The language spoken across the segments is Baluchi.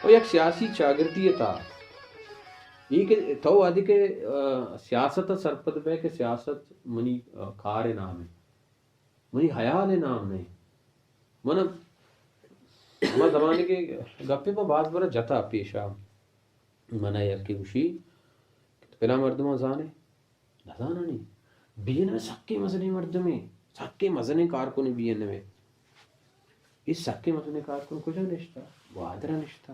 و یک سیاسی چاگردی ءِ تہا اے کہ تو وہدے کہ، آ، سیاست ءَ سرپد بئے کہ سیاست منی، آ، کار ءِ نام اِنت، منی ہیال ءِ نام نہ اِنت۔ من ہما زمانگ ءِ گپے ما باز برا جتا پیشا، من ءَ یکے گوشی کہ تو پلاں مردماں زان ئے؟ نزانانی۔ بی این ایم ءِ سکیں مزنیں مردمے، سکیں مزنیں کارکنے بی این ایم ءِ۔ اے سکیں مزنیں کارکن کجا نشتہ؟ گوادر ءَ نشتہ۔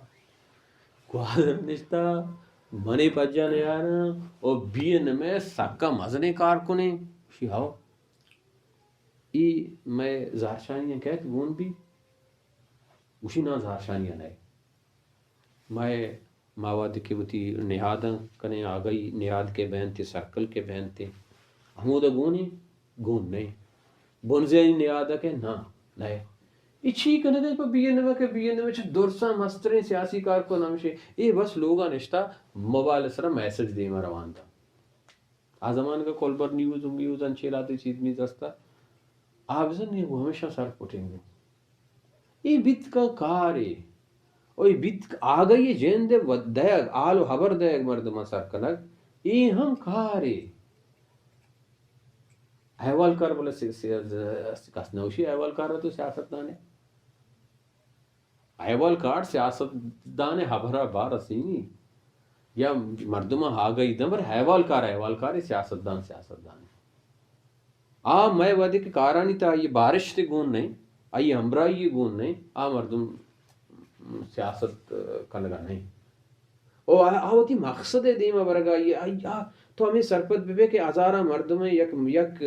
گوادر ءَ نشتہ، منے پجا نیاراں، او بی این ایم ءِ سکا مزنیں کارکنے۔ گوشی ہو۔ اے مئے زہرشانی ءَ کئیت گون بی؟ گوشی نا، زہرشانی ءَ نئے۔ مئے ما وہدے کہ وتی نہاداں کنیں، آگہی نہاد کہ بینت، سرکل کہ بینت، ہمودا گون ایں؟ گون نہ ایں۔ بنزینی نہاد کہ نا، نہ ایں۔ اے چی کنگ ءَ پہ بی این ایم ءَ کہ بی این ایم ءِ چہ درساں مستریں سیاسی کارکن ہمیش ایں۔ اے بس لوگا نشتہ موبائل ءِ سرا میسج دیما روان داں۔ آ زمانگ ءَ کولبر نیوز و میوز انچیں لہتے چیز میز است ات۔ آ بزاں نی گوں ہمیشاں سر پٹیں گوں۔ اے بیت کن کارے۔ او اے بیت ک-، آگہی جند ءِ ود-، دئیگ، حال و حبر دئیگ مردماں سر کنگ، اے ہم کارے۔ احوال کار بلے سے-، سے-، کس نہ گوشی احوال کار تو سیاست دانے۔ احوال کار سیاست دان ءِ حبر ءَ بار رسینی یا مردماں آگہی دن، بر احوال کار، احوال کار سیاست دان، سیاست دان۔ آ مئے وہدے کہ کارانی تہا آئی بارشت گون نہ ایں، آئی ہمراہی گون نہ ایں، آ مردم سیاست کنگا نہ ایں۔ او آ، آ وتی مقصد ءِ دیما برگا آئی، آئی، آ تو ہمے سرپد ببے کہ ہزاراں مردم یک، یک،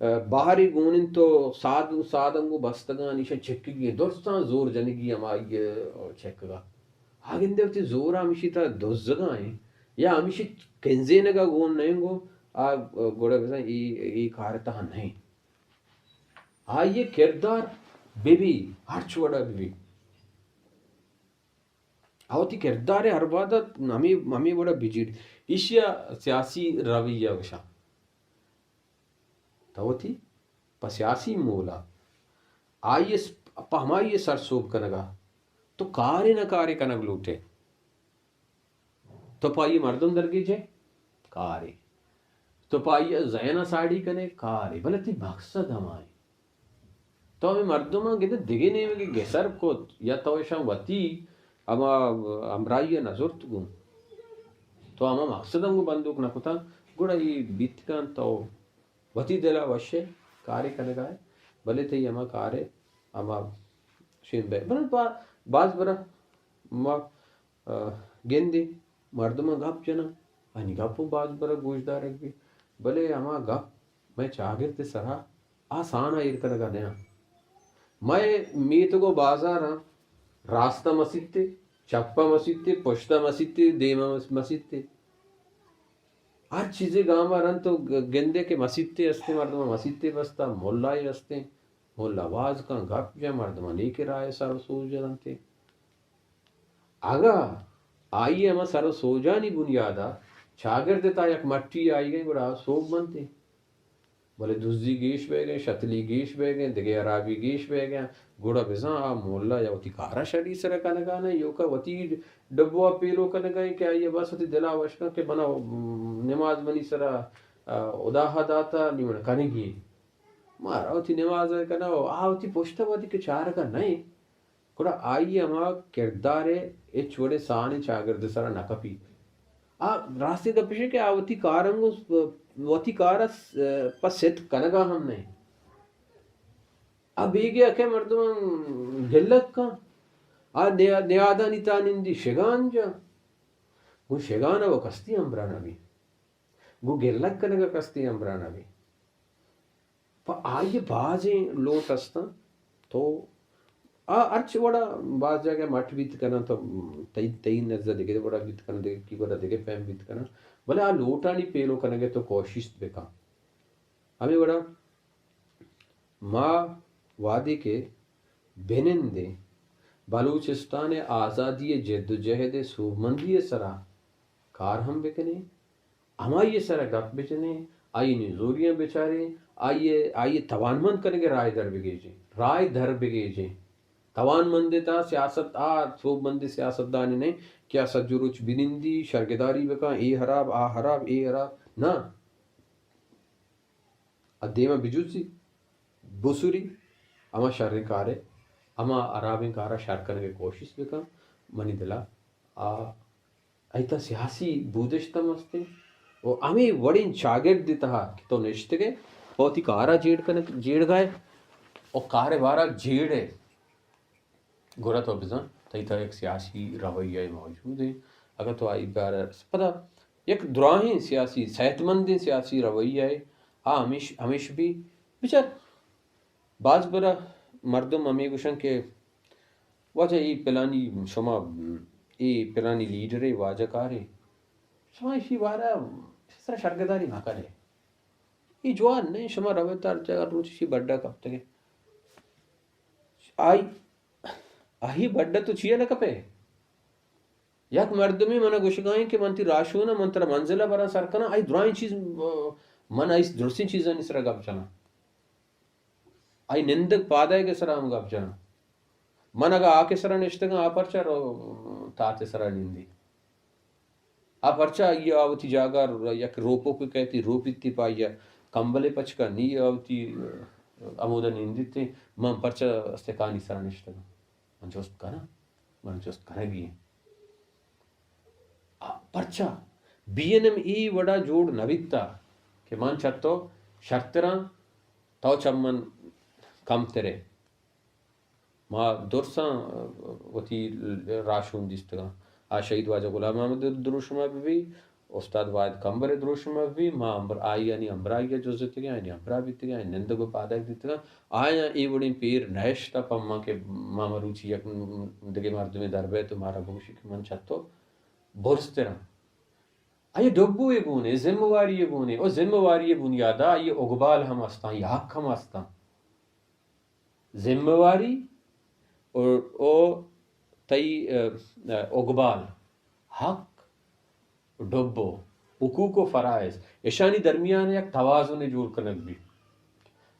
ء، بہرے گون انت تو ساد، سادنگو بستگان ایشاں چکگی انت، درستاں زور جنگی ہمائی ء چکگا۔ آ گندے وتی زورا ہمیشی تہا دزگا انت یا ہمیشی کنزینگا گون نہ انت گو آ گڑا بزاں اے، اے کار تہا نہ انت۔ آئی کردار ببی، ہرچ وڑا ببی۔ آ وتی کردار ء ہر وہد ء ہمے، ہمے وڑ ء بجیڑ۔ ایشی ء سیاسی رویہ گوشاں۔ تو وتی پہ سیاسی مول ء آئی ء س-، پہ ہمائی ء سرسہب کنگ ء تو کارے نہ کارے کنگ لوٹ ئے۔ تو پہ آئی ء مردم درگیج ئے، کارے۔ تو پہ آئی ء ذہن ء ساڑی کن ئے، کارے۔ بلے تئی مقصد ہمائیں۔ تو ہمے مردماں گندے دگہ نیمگے گسر کت یا تو اشاں وتی ہما ہمراہی ء نہ زرت گوں، تو ہما مقصد ہم گوں بندوک نہ کتاں، گڑا اے بیت کنت تو وتی دل ء وش ئے کارے کنگ ء ئے، بلے تئی ہما کار ء ہما شین بئے۔ بلے با-، باز برا ما ء گندیں مردماں گپ جناں، آنی گپ اوں باز برا گوشدارگ بیت، بلے ہما گپ مئے چاگرد ء سرا آسان ء ایر کنگ ء نیاں۔ مئے میتگ ء بازاراں راست ء مسیتے، چپ ء مسیتے، پشت ء مسیتے، دیم ء مس-، مسیتے۔ ہر چیزے گام ء رند تو گ-، گندے کہ مسیتے استیں، مردماں مسیتے بستہ، ملائے استیں، ملا واز کن، گپ جن، مردماں نیکیں راہ ء سر و سوج دنتے۔ اگاں آئی ء ہما سر و سوجانی بنیاد ء چاگرد ء تہا یک مٹی آئیگ ء گڑا آ سوب بنت انت۔ بلے دزی گیش بیگ ء، شتلی گیش بیگ ء، دگہ ہرابی گیش بیگ ء، گڑا بزاں آ مولا یا وتی کار ء شری سر ء کنگ ء نہ، ایوک ء وتی ڈبو ء پیلو کنگ ء کہ آئی ء بس وتی دل ء وش کن کہ منا نماز منی سر ء، آ، ہدا ء دات ء نی من کنگی۔ مارا وتی نماز ء کن ء آ وتی پشت ء وتی کہ چارگ ء نہ انت۔ گڑا آئی ء ہما کردار ء ہچ وڑیں سانے چاگرد ء سرا نہ کپیت۔ آ راستیں گپ اش کہ آ وتی کار ء گوں، وتی کار ء س-، پہ ستک کنگ ء ہم نہ انت۔ آ بیگہ کہ مردم گلگ کن، آ نیا-، نیادانی تہا نندی شگان جن۔ گوں شگان ء و کستی ہمبراہ نہ بی۔ گوں گلگ کنگ ء کستی ہمبراہ نہ بی۔ پہ آئی ء بازیں لوٹ استاں۔ تو آ ہرچ وڑا باز جاگہ مٹ بیت کناں، تو تئی، تئی نزد ء دگہ وڑا بیت کناں، دگہ کی وڑا دگہ پیم بیت کناں، بلے آ لوٹانی پیلو کنگ ء تو کوشست بکن۔ ہمے وڑا ما وہدے کہ بنندیں بلوچستان ء آزادی ء جد و جہد ء سوبمندی ء سرا کار ہم بکنیں، ہمائی ء سرا گپ بجنیں، آئی ء نزوریاں بچاریں، آئی ء، آئی ء توانمند کنگ ء راہ در بگیجیں، راہ در بگیجیں۔ توانمندیں تہا سیاست آ سوبمندیں سیاستدانے نہ انت کہ آ سجو روچ بنندی، شرگداری بکن، اے حراب، آ حراب، اے حراب۔ نہ۔ آ دیما بجزی، بسری، ہما شریں کارے، ہما حرابیں کارا شر کنگے کوشش بکن، منی دلا آ ای تہا سیاسی بودشت ہم است انت و ہمے وڑیں چاگرد ء تہا کہ تو نشتگ ئے، پہ وتی کار ء جیڑ کنگ، جیڑگ ء ئے و کار ء بارا جیڑ ئے، گڑا تو بزاں تئی تہا یک سیاسی رویہ ء موجود انت۔ اگاں تو آئی بارا پدا یک دراہیں سیاسی، صحت مندیں سیاسی رویہ ء آ ہمیش، ہمیش بی بچار باز برا مردم ہمے گوشن کہ واجہ اے پلانی شما، اے پلانی لیڈرے، واجہ کارے، شما ایشی بارا ایشی سرا شرگداری مہ کنے۔ اے جوان نہ، شما روے تر جگہ روچ ایشی بڈا کپتگے۔ آئی، آئی بڈا تو چیا نہ کپے؟ یک مردمے منا گوشگائیں کہ من تی راشون، من ترا منزلہ برا سر کناں، آئی درائیں چیز، من آئی درستیں چیزانی سرا گپ جناں۔ آئی نندگ پادائیگ ء سرا ہم گپ جناں۔ من اگاں آ کہ سرا نشتگاں، آ پرچا رو-، تات ء سرا نندی؟ آ پرچا آئی ء آ وتی جاگہ ر-، یک روپوکے کئیتی، روپیتی پہ آئی ء کمبلے پچ کن، نی آ وتی ہمودا نندیت، من پرچا استکانی سرا نشتگاں؟ من جست کناں، من جست کنگی ایں۔ آ، پرچا بی این ایم ای وڑا جوڑ نہ بیتا کہ من چہ تو شرتراں، تو چہ من کمترے۔ ما درساں وتی راشون دیستگاں۔ آ شہید واجہ غلام محمد دروشم ء بہ بی، استاد واحد کمبر ء دروشم ء بہ بی، ما امبر-، آئیانی ہمراہی ء جزتگیں، آئیانی ہمراہ بیتگیں، آئیانی نندگ ء پادگ دیتگاں۔ آیاں اے وڑیں پیر نہشتہ پہ ما کہ ما مروچی یک دگہ مردمے در بیت و مارا بگوشی کہ من چہ تو برزتراں۔ آئی ڈبو ء گون ء، ذمہ واری ء گون ء، او ذمہ واری ء بنیادا آئی اگبال ہم استاں، آئی حق ہم استاں۔ ذمہ واری او، او تئی، ا، ا، اگبال، حق، ڈبو، حقوق و فرائض، اشانی درمیان یک توازن جوڑ کنگ بیت۔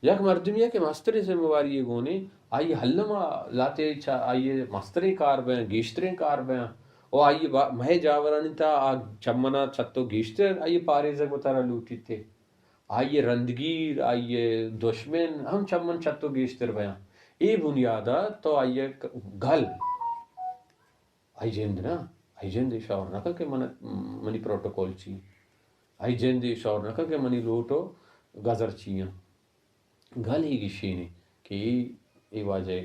یک مردمی کہ مستریں ذمہ واری گونے، آئی الما لاتے چا آئی مستریں کار بیاں، گیشتریں کار بیاں، او آئی با-، مئے جاورانی تا آ چمنا چتو گیشتر آئی پاریزگ وتارا لوٹیتے۔ آئی رندگیر، آئی دشمن ہم چہ من چتو گیشتر بیاں۔ اے بنیادا تو آئی ء ک-، گل۔ آئی جند نہ، آئی جند اے شور نہ کن کہ من، منی پروٹوکول چی۔ آئی جند اے شور نہ کن کہ منی لوٹ و گزر چی ایں۔ گل ہی گشینے کہ اے، اے واجہ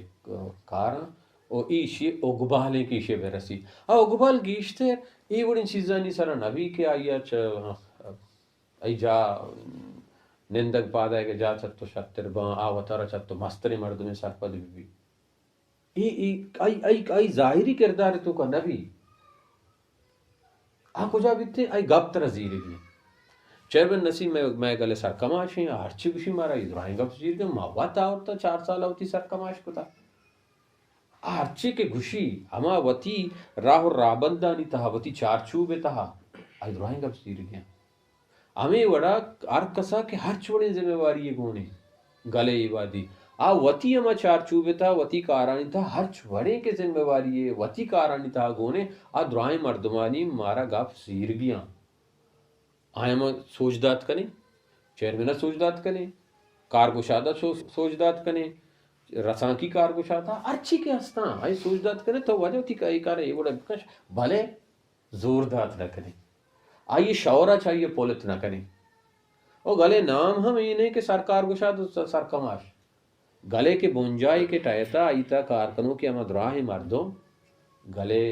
کاراں و ایشی اگبالیں کہ ایشی برسی۔ آ اگبال گیشتر اے وڑیں چیزانی سرا نبی کہ آئی ء چہ آئی جا نندگ پادائیگ ء جا چہ تو شرتر باں، آ وتارا چہ تو مستریں مردمے سرپد بہ بی۔ ای، ای، آئی، آئی، آئی ظاہری کردار تو کا نبی۔ آ کجا بیتے؟ آئی گپ ترا زیرگی۔ چیئرمین نسیم مئے، مئے گل سرکماش ہیں، ہرچی گوشی مارا ای دراہیں گپ زیرگی، ما وت آورتا چار سال وتی سرکماش کتا۔ آ ہرچی کہ گوشی، ہما وتی راہ و راہبندانی تہا، وتی چارچوب ء تہا، آئی دراہیں گپ زیرگی انت۔ ہمے وڑا ہر کسا کہ ہرچ وڑیں ذمہ واری ء گونے، گلے اے وہدی آ وتی ہما چارچوب ء تہا، وتی کارانی تہا، ہرچ وڑیں کہ ذمہ واری ء وتی کارانی تہا گونے، آ دراہیں مردمانی مارا گپ زیرگی آں۔ آیاں ما سوج دات کنیں، چیئرمین ء سوج دات کنیں، کارگشاد ء سو-، سوج دات کنیں، رسانکی کارگشاد ء ہرچی کہ ہستاں، آئی سوج دات کنیں، تو واجہ وتی ک-، اے کار ء اے وڑ ء بکش، بلے زور دات نہ کنیں۔ آئی ء شور ء چہ آئی ء پلت نہ کنیں۔ او گلے نام ہم اے نہ کہ سرکارگشاد و س-، سرکماش۔ گلے کہ بنجاہی کہ ٹہیتہ، آئی تہا کار کنوکیں ہما دراہیں مردم گلے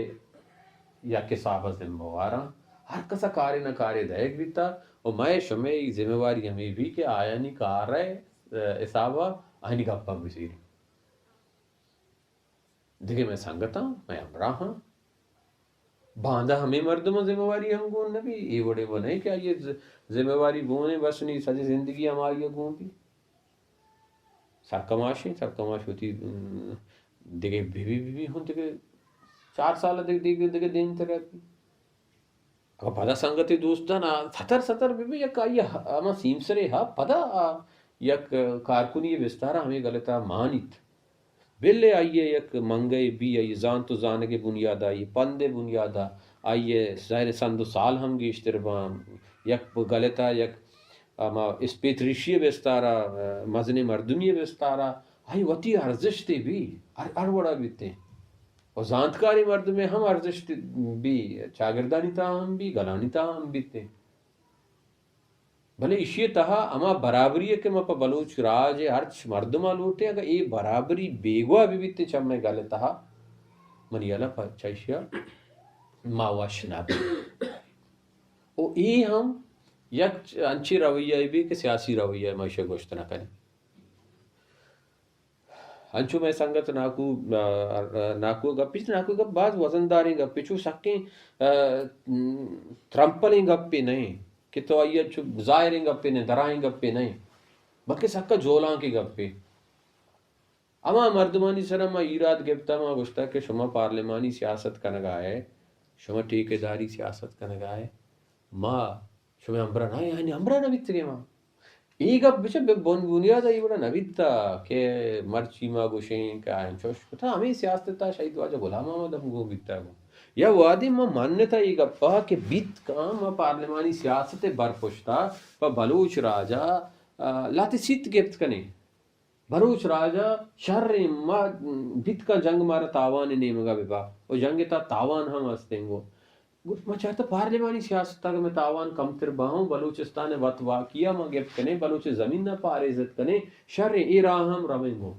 یک حساب ء ذمہ واراں، ہر کس ء کارے نہ کارے دئیگ بیتہ و مئے شمئے ذمہ واری ہمے بی کہ آیانی کار ء حساب ء آیانی گپ ء بزیریں۔ دگہ مئے سنگتاں، مئے ہمراہاں، باندا ہمے مردماں ذمہ واری ہم گون نہ بی، اے وڑے و نئے کہ آئی ء ز-، ذمہ واری گون ایں، بس نی سجہ زندگی ہمائی ء گون بی۔ سرکماش ایں، سرکماش وتی، م، دگہ بہ بی، بہ بی ہوں دگہ چار سال دگہ، دگہ، دگہ دیمتر بی۔ اگاں پدا سنگتے دوستاں آ ستر ستر بہ بی، یک آئی ء ہ-، ہما سیمسرے ہا پدا آ یک کارکنی بستار ء ہمے گل ء تہا مانیت۔ بلے آئی ء یک منگے بی، آئی زانت و زانگ ء بنیاد ء، آئی پند ء بنیاد ء، آئی ء ظاہر سند و سال ہم گیشتر باں، یک گل ء تہا یک ہما اسپیت ریشی ء بستار ء، مزنیں مردمی ء بستار ء، آئی وتی ارزشتے بی، ہر، ہر وڑا بیتیں۔ و زانتکاریں مردمے ہم ارزشت بی، چاگردانی تہا ہم بی، گلانی تہا ہم بیتیں۔ بلے ایشی ء تہا ہما برابری ء کہ ما پہ بلوچ راج ء ہرچ مردم ء لوٹیں، اگاں اے برابری بیگواہ بہ بیت چہ مئے گل ء تہا، منی ہیال ء پہ چہ ایشی ء ما وش نہ بیں۔ و اے ہم یک انچیں رویہ بی کہ سیاسی رویہ ما ایشی ء گوشت نہ کنیں۔ انچو مئے سنگت ناکو، آ، آ، ناکو گپی، ناکو گپ باز وزنداریں گپے، چو سکیں، آ، ترمپلیں گپے نہ انت کہ تو آئی ء چو ظاہریں گپے نہ، درائیں گپے نہ انت، بلکہ سکا جولانکیں گپے۔ ہما مردمانی سرا ما ایراد گپتا، ما گوشتا کہ شما پارلیمانی سیاست کنگا ہے، شما ٹھیکیداری سیاست کنگا ہے، ما شمئے ہمبراہ نہ، یعنی ہمبراہ نہ بیتگیں ما۔ اے گپ بچہ بہ بن بنیاد ء اے وڑا نہ بیتا کہ مرچی ما گوشیں کہ آیاں چوش کتا، ہمے سیاست ء تہا شہید واجہ غلام محمد ہم گون بیتا گوں۔ یا وہدے ما منتا اے گپا کہ بیت کاں ما پارلیمانی سیاست ء برپشتا پہ بلوچ راجا، آ، لہتے سیت گپت کنیں۔ بلوچ راج ء شریں ما بیت کن جنگ مارا تاوان نیمگا بہ با و جنگ تا تاوان ہم ہستیں گو۔ گوشت ما چارتا پارلیمانی سیاست اگر میں تاوان کمتر باہوں بلوچستان وت واکی ء ما گپت کنیں، بلوچ زمین ء پاریزت کنیں، شریں اے راہ ہم رویں گو۔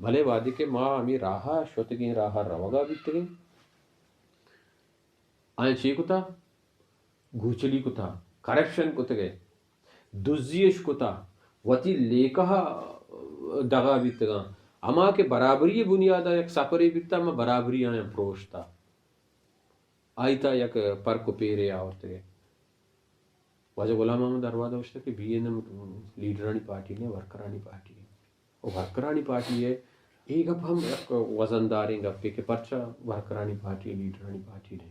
بلے وہدے کہ ما ہمیں راہ ء شتگیں راہ ء روگا بیتگیں، آیاں چے کتا؟ گوچلی کتا، کرپشن کتگئے، دزی اش کتا، وتی لیکہ ء دغا بیتگاں۔ ہما کہ برابری ء بنیاد ء یک سپرے بیتا، ہما برابری آیاں پروشتا۔ آئی تا یک پرک و پیرے آورتگئے۔ واجہ غلام محمد ہر وہد ء گوشتگ کہ بی این ایم لیڈرانی پارٹی نہ، ورکرانی پارٹی ء۔ و ورکرانی پارٹی ء اے گپ ہم یک وزنداریں گپے کہ پرچا ورکرانی پارٹی ء لیڈرانی پارٹی نہ۔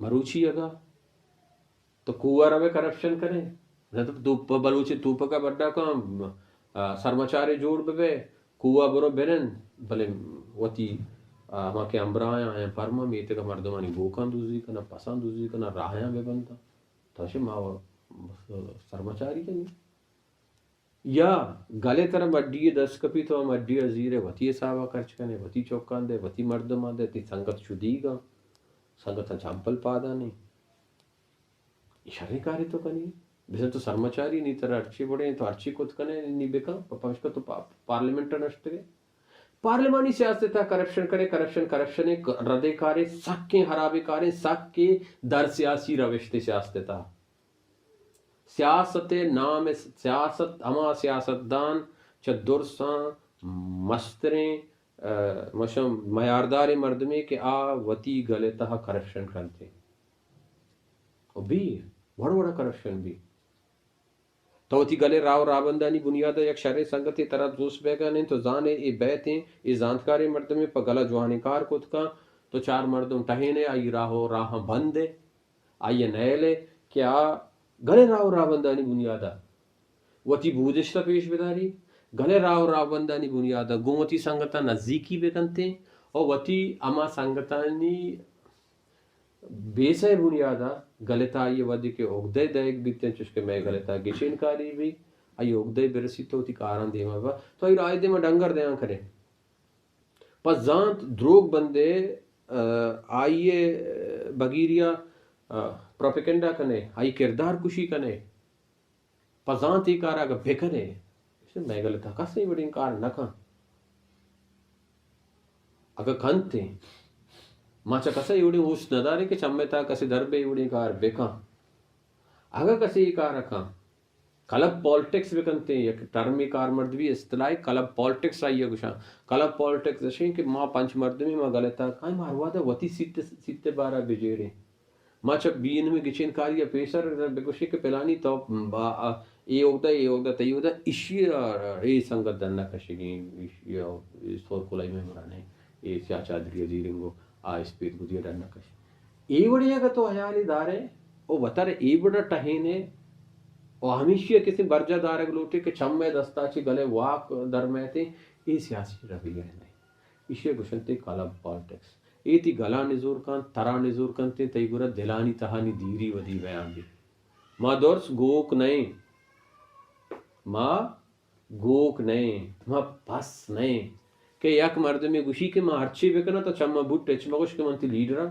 مروچی اگاں تو کوہ ء روے کرپشن کنے، نہ تو، تو پہ بلوچ توپک ء بڈا کن، آ، سرمچارے جوڑ بہ بئے، کوہ ء برو بنند، بلے وتی، آ، ہما کہ ہمبراہ آں، آیاں پرما میتگ ء مردمانی گوکاں دزی کناں، پساں دزی کناں، راہیاں بہ بنداں۔ تو چہ ما و-، سرمچاری کنیں۔ یا گلے ترا مڈی ء دست کپی تو آ مڈی ء زیرے وتی حساب ء خرچ کنے، وتی چکاں دے، وتی مردماں دے، تئی سنگت شدیگاں، سنگتاں چمپل پادانی۔ اے شریں کارے تو کنی۔ بزاں تو سرمچاری نی ترا ہرچی بڑے تو ہرچی کت کنے نی بکن، پ-، پمشکا تو پا-، پارلیمنٹ ء نشتگے۔ پارلیمانی سیاست ء کرپشن کنے، کرپشن، کرپشن ء ک-، ردیں کارے، سکیں ہرابیں کارے، سکیں در سیاسی روشتے سیاست ء تہا۔ سیاست ء نام ء س-، سیاست، ہما سیاستدان چہ درساں مستریں، ء، مشم میارداریں مردمے کہ آ وتی گل ء تہا کرپشن کنت۔ و بی، وڑ وڑا کرپشن بی۔ تو وتی گل ء راہ و راہبندانی بنیاد ء یک شریں سنگتے ترا دوست بیگا نہ انت، تو زان ئے اے بیت ایں، اے زانتکاریں مردمے پہ گل ء جوانیں کار کت کن، تو چار مردم ٹہین ئے، آئی راہ و راہاں بند ئے، آئی ء نئیل ئے کہ آ گل ء راہ و راہبندانی بنیاد ء وتی بودشت ء پیش بداری، گل ء راہ و راہبندانی بنیاد ء گوں وتی سنگتاں نزیکی بہ کنت ایں و وتی ہما سنگتانی بیسہ ء بنیاد ء گل ء تہا آئی ء وھدے کہ اگدہ ء دئیگ بیت انت، چوشکہ مئے گل ء تہا گچین کاری بی، آئی ء اگدہ ء برسیت تو وتی کاراں دیما ببا، تو آئی راہ ء دیما ڈنگر دیان کنے۔ پہ زانت دروگ بندے، ء، آئی ء بگیریا، ء، پروپیگنڈا کنے، آئی کردار کشی کنے۔ پہ زانت اے کار اگہ بہ کنے، مئے گل ء تہا کس اے وڑیں کار نہ کن۔ اگہ کنت ایں، ما چہ کس ء اے وڑیں اوست نہ داریں کہ چمے تہا کسے در بہ اے وڑیں کار بہ کن۔ اگہ کسے اے کار ء کن، کلب پالیٹکس بہ کنت ایں، یک ٹرمے کارمرد بی اصطلاحے کلب پالیٹکس آئی ء گوشاں۔ کلب پالیٹکس اش ایں کہ ما پنچ مردمے ما گل ء تہا کائیں، ما ہر وہد ء وتی سیت، سیت ء بارا بہ جیڑیں۔ ما چہ بی این ایم ء گچین کاری ء پیسر بہ گوشیں کہ پلانی تو با-، اے اوگدہ، اے اوگدہ، تئی اوگدہ، ایشی ء اے سنگت ڈن نہ کشگیں، ایشی ء اے سور کلائی ممبران ء اے سیاہ چادری ء زیرنگو آ اسپیت گدی ء ڈن نہ کش۔ اے وڑے اگہ تو حیالے دارے او وتر اے وڑا ٹہینے، و ہمیشی ء کسے برجا دارگ لوٹے کہ چم ء دستا چہ گل ء واک در میتیں، اے سیاسی رویہ نہ انت۔ ایشی ء گوشنت کلب پالیٹکس۔ اے تئی گلاں نزور کنت، ترا نزور کنت، تئی گورا دلانی تہانی دیری ودی بیان بیت۔ ما درس گوک نہ ایں۔ ما گوک نہ ایں، ما پس نہ ایں کہ یک مردمے گوشی کہ من ہرچی بکناں تو چماں بوٹ ہچ مگوش کہ من تئی لیڈر آں۔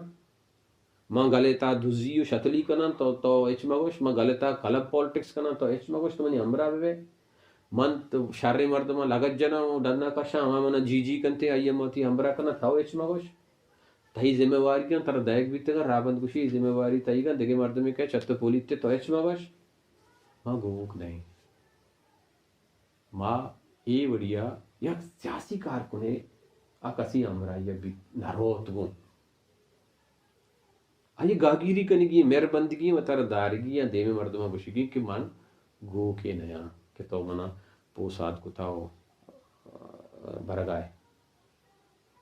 من گل ء تہا دزی و شتلی کناں تو، تو ہچ مگوش، من گل ء تہا کلب پالیٹکس کناں تو ہچ مگوش، تو منی ہمراہ بہ بئے۔ من تو شریں مردماں لگت جناں و ڈنا کشاں، ہما منا جی جی کنتے، آئی ء من وتی ہمراہ کناں تو ہچ مگوش۔ تئی ذمہ واری آں، ترا دئیگ بیتگاں، راہبند گوشی ذمہ واری تئیگ آں، دگہ مردمے کئے چت و پولیت تے تو ہچ مگوش۔ ما گوک نہ ایں۔ ما اے وڑیا یک سیاسی کارکنے ء کسی ہمراہی ء بیت نہ روت گوں۔ آئی گاگیری کنگی، مہر بندگی، وتارا دارگی یا دیمے مردماں گوشگی کہ من گوکے نیاں کہ تو منا پوساد کتا و برگائے۔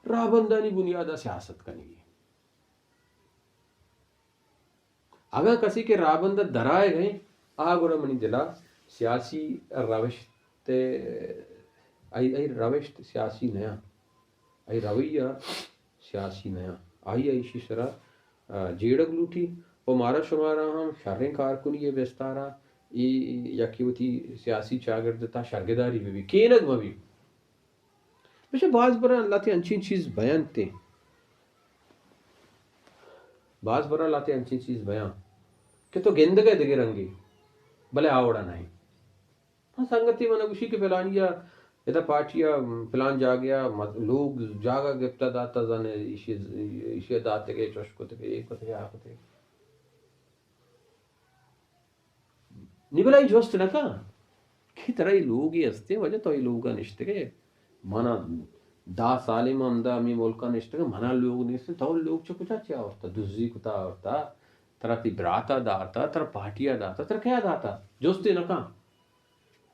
راہبندانی بنیادا سیاست کنگی۔ اگاں کسے کہ راہبند ء درآیگ ء انت، آ گڑا منی دل ء سیاسی روشت ء، آئی، آئی روشت سیاسی نیاں، آئی رویہ سیاسی نیاں۔ آئی ء ایشی سرا، آ، جیڑگ لوٹی و مارا شمارا ہم شریں کارکنی ء بستار ء اے یکے وتی سیاسی چاگرد ء تہا شرگداری بہ بی، کینگ مہ بی۔ بچہ باز برا لہتے انچیں چیز بیانت، باز برا لہتے انچیں چیز بیان کہ تو گندگ ء دگہ رنگے، بلے آ وڑا نہ انت۔ ہاں، سنگتے من گوشی کہ فلانی ء ادا پارٹی ء فلان جاگہ ء مت-، لوگ جاگہ گپتا داتا زن ایشی، ایشی داتگے، چوش کتگے، اے کتگے، آ کتگے۔ نی بلائی جست نہ کن کہ ترا اے لوگے ہستیں، واجہ تو اے لوگا نشتگے۔ منا دہ سالے ما ہمدا ہمے ملکا نشتگاں، منا لوگ نیست، تو لوگ چہ کجا چہ آورتا؟ دزی کتا آورتا؟ ترا تئی براتا داتا؟ ترا پارٹیا داتا؟ ترا کیا داتا؟ جستے نہ کن۔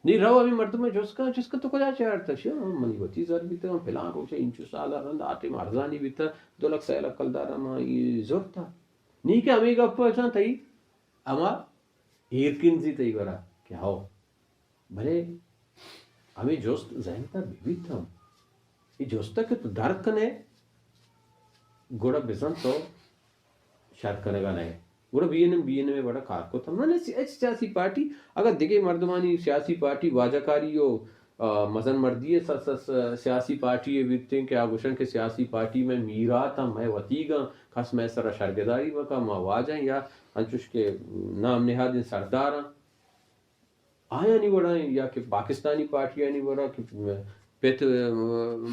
نی رو ہمے مردم جست کن، جست کن تو کجا چہ آورتا؟ شی منی وتی زر بیتگاں، پلان روچا انچو سالا رند آ ٹیم ارزانی بیتا، دو لکھ سئے لکھ کلدارا ما اے زرتا۔ نی کہ ہمے گپ ء اشاں تئی ہما ایر کنزی تئی گورا کہ ہو، بلے ہمے جست ذہن تہا بہ بیت ہم، اے جست ء کہ تو در کنے، گڑا بزاں تو شر کنگا نئے۔ گڑا B N M, B N M ء وڑا کار کت ہم نہ، نہ، سی-، ہچ سیاسی پارٹی، اگاں دگہ مردمانی سیاسی پارٹی واجہ کاری و آ، مزن مردی ء س-، س-، س-، سیاسی پارٹی ء بیتیں کہ آ گوشن کہ سیاسی پارٹی مئے میرات ء مئے وتیگاں، کس مئے سرا شرگداری مکا، ما واجہ ایں یا انچوش کہ نام نہادیں سرداراں۔ آیانی وڑا ایں یا کہ پاکستانی پارٹیانی وڑا کہ پت، آ،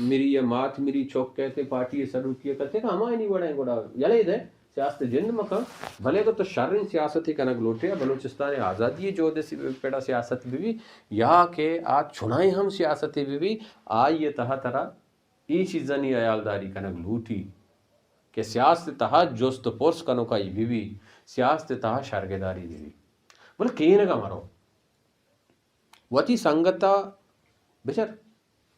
مری یا مات مری چک کہتے پارٹی ء سروکی ء کتے کہ ہمایانی وڑا ایں گڑا یلے دے۔ سیاست ء جند مکن، بلے اگاں تو شریں سیاستے کنگ لوٹے، بلوچستان ء آزادی ء جہد ء سی-، پڑا سیاست بہ بی، یا کہ آ چنائیں ہم سیاستے بہ بی، آئی ء تہا ترا اے چیزانی ہیالداری کنگ لوٹی کہ سیاست ء تہا جست ء پرس کنوکائی بہ بی، سیاست ء تہا شرگداری بہ بی، بلے کینگ ء مرو۔ وتی سنگت ء بچار،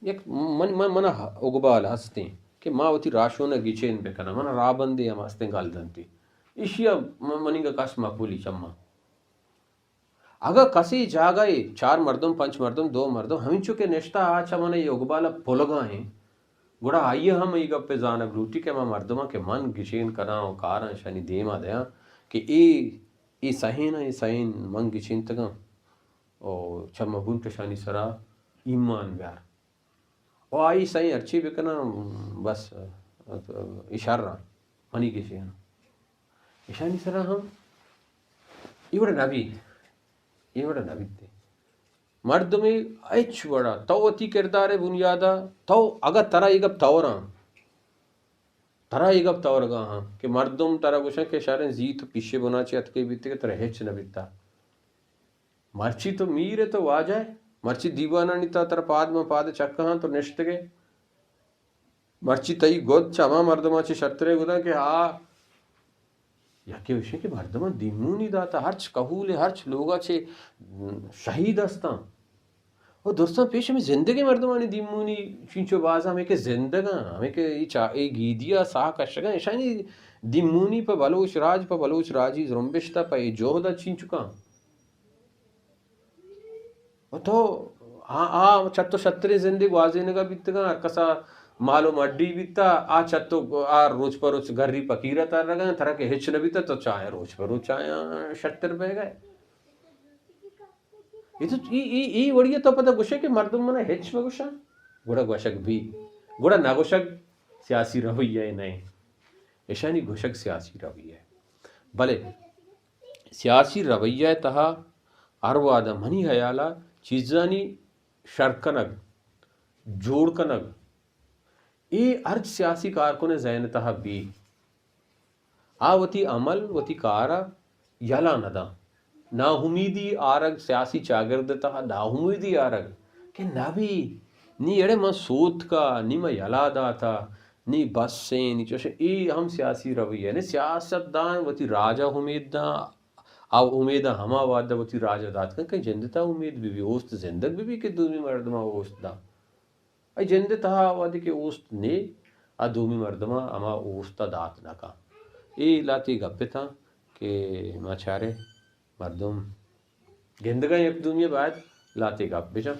یک من، من، من اگبال ہستیں کہ ما وتی راہشون ء گچین بکناں، من راہبندے ہم ہستیں گل دنتی، ایشی ء من، منیگا کس مقبولی چماں۔ اگاں کسی جاگہ ء چار مردم، پنچ مردم، دو مردم ہمینچو کہ نشتہ آ چہ من اے اگبال ء پلگا ایں، گڑا آئی ء ہم اے گپ ء زانگ لوٹی کہ ہما مردماں کہ من گچین کناں و کاراں اشانی دیما دیاں کہ اے، اے سہین ء، اے سہین من گچینتگاں۔ و چہ مہ بنت اشانی سرا ایمان بیار۔ و آئی سئیں ہرچی بکناں، بس، اے شر آں، منی گشے آں۔ اشانی سرا ہم اے وڑ نہ بیت، اے وڑ نہ بیت۔ مردمے ہچ وڑا تو وتی کردار ء بنیادا، تو اگاں ترا اے گپ توراں، ترا اے گپ تورگا ہاں کہ مردم ترا گوشن کہ شریں زیت و پیشے بنا چے اتکے بیتے کہ ترا ہچ نہ بیتا۔ مرچی تو میر ئے، تو واجہ ئے، مرچی دیوانانی تہا ترا پاد ماں پاد چکاں تو نشتگ ئے۔ مرچی تئی گد چہ ہما مردماں چہ شرتریں گداں کہ آ یکے گوشیں کہ مردماں دیمونی داتا، ہرچ کہول ء ہرچ لوگا چہ شہید ہستاں۔ و درستاں پیش ہمے زندگیں مردمانی دیمونی چینچو بازاں، ہمے کہ زندگاں، ہمے کہ اے چا-، اے گیدی ء ساہ کشگاں، اشانی دیمونی پہ بلوچ راج، پہ بلوچ راجی زرمبشت ء پہ اے جہد ء چینچکاں۔ تو آ آ چت و شتریں زندے گوازینگا بیتگاں، ہر کسا مال و مڈی بیتا، آ چت و آ روچ پہ روچ گری پکیرا ترگاں، ترا کہ ہچ نہ بیتا تو چاہے روچ پہ روچ آیاں شتر بہ گئے۔ اے تو ای ای ای وڑی تو پتہ گوشے کہ مردم منا ہچ مہ گوشاں، گڑا گوشگ بی، گڑا نہ گوشگ سیاسی رویہ نہ۔ اشانی گوشگ سیاسی رویہ۔ بلے سیاسی رویہ تہا ہر وہدا منی خیالا چیزانی شر کنگ، جوڑ کنگ، اے ہرچ سیاسی کارکن ذہن تہا بی، آ وتی عمل، وتی کارا یلا نہ داں۔ ناامیدی آرگ، سیاسی چاگرد تہا ناامیدی آرگ کہ نہ بی، نی اڑے من سوتکا، نی من یلا داتا، نی بس ایں، نی چوش ایں۔ اے ہم سیاسی رویہ، یعنی سیاست دان وتی راجا امید داں، آ امید ہما وہدا وتی راجا دات کن کہ جند تا امید بی بی، اوست زندگ بی بی کہ دومی مردما اوست داں۔ اے جند تہا وہدے کہ اوست نے، آ دومی مردما ہما اوستا دات نہ کن۔ اے لاتی گپ تاں کہ ما چارے مردم گندگا یک دومی باید لاتی گپ بجن۔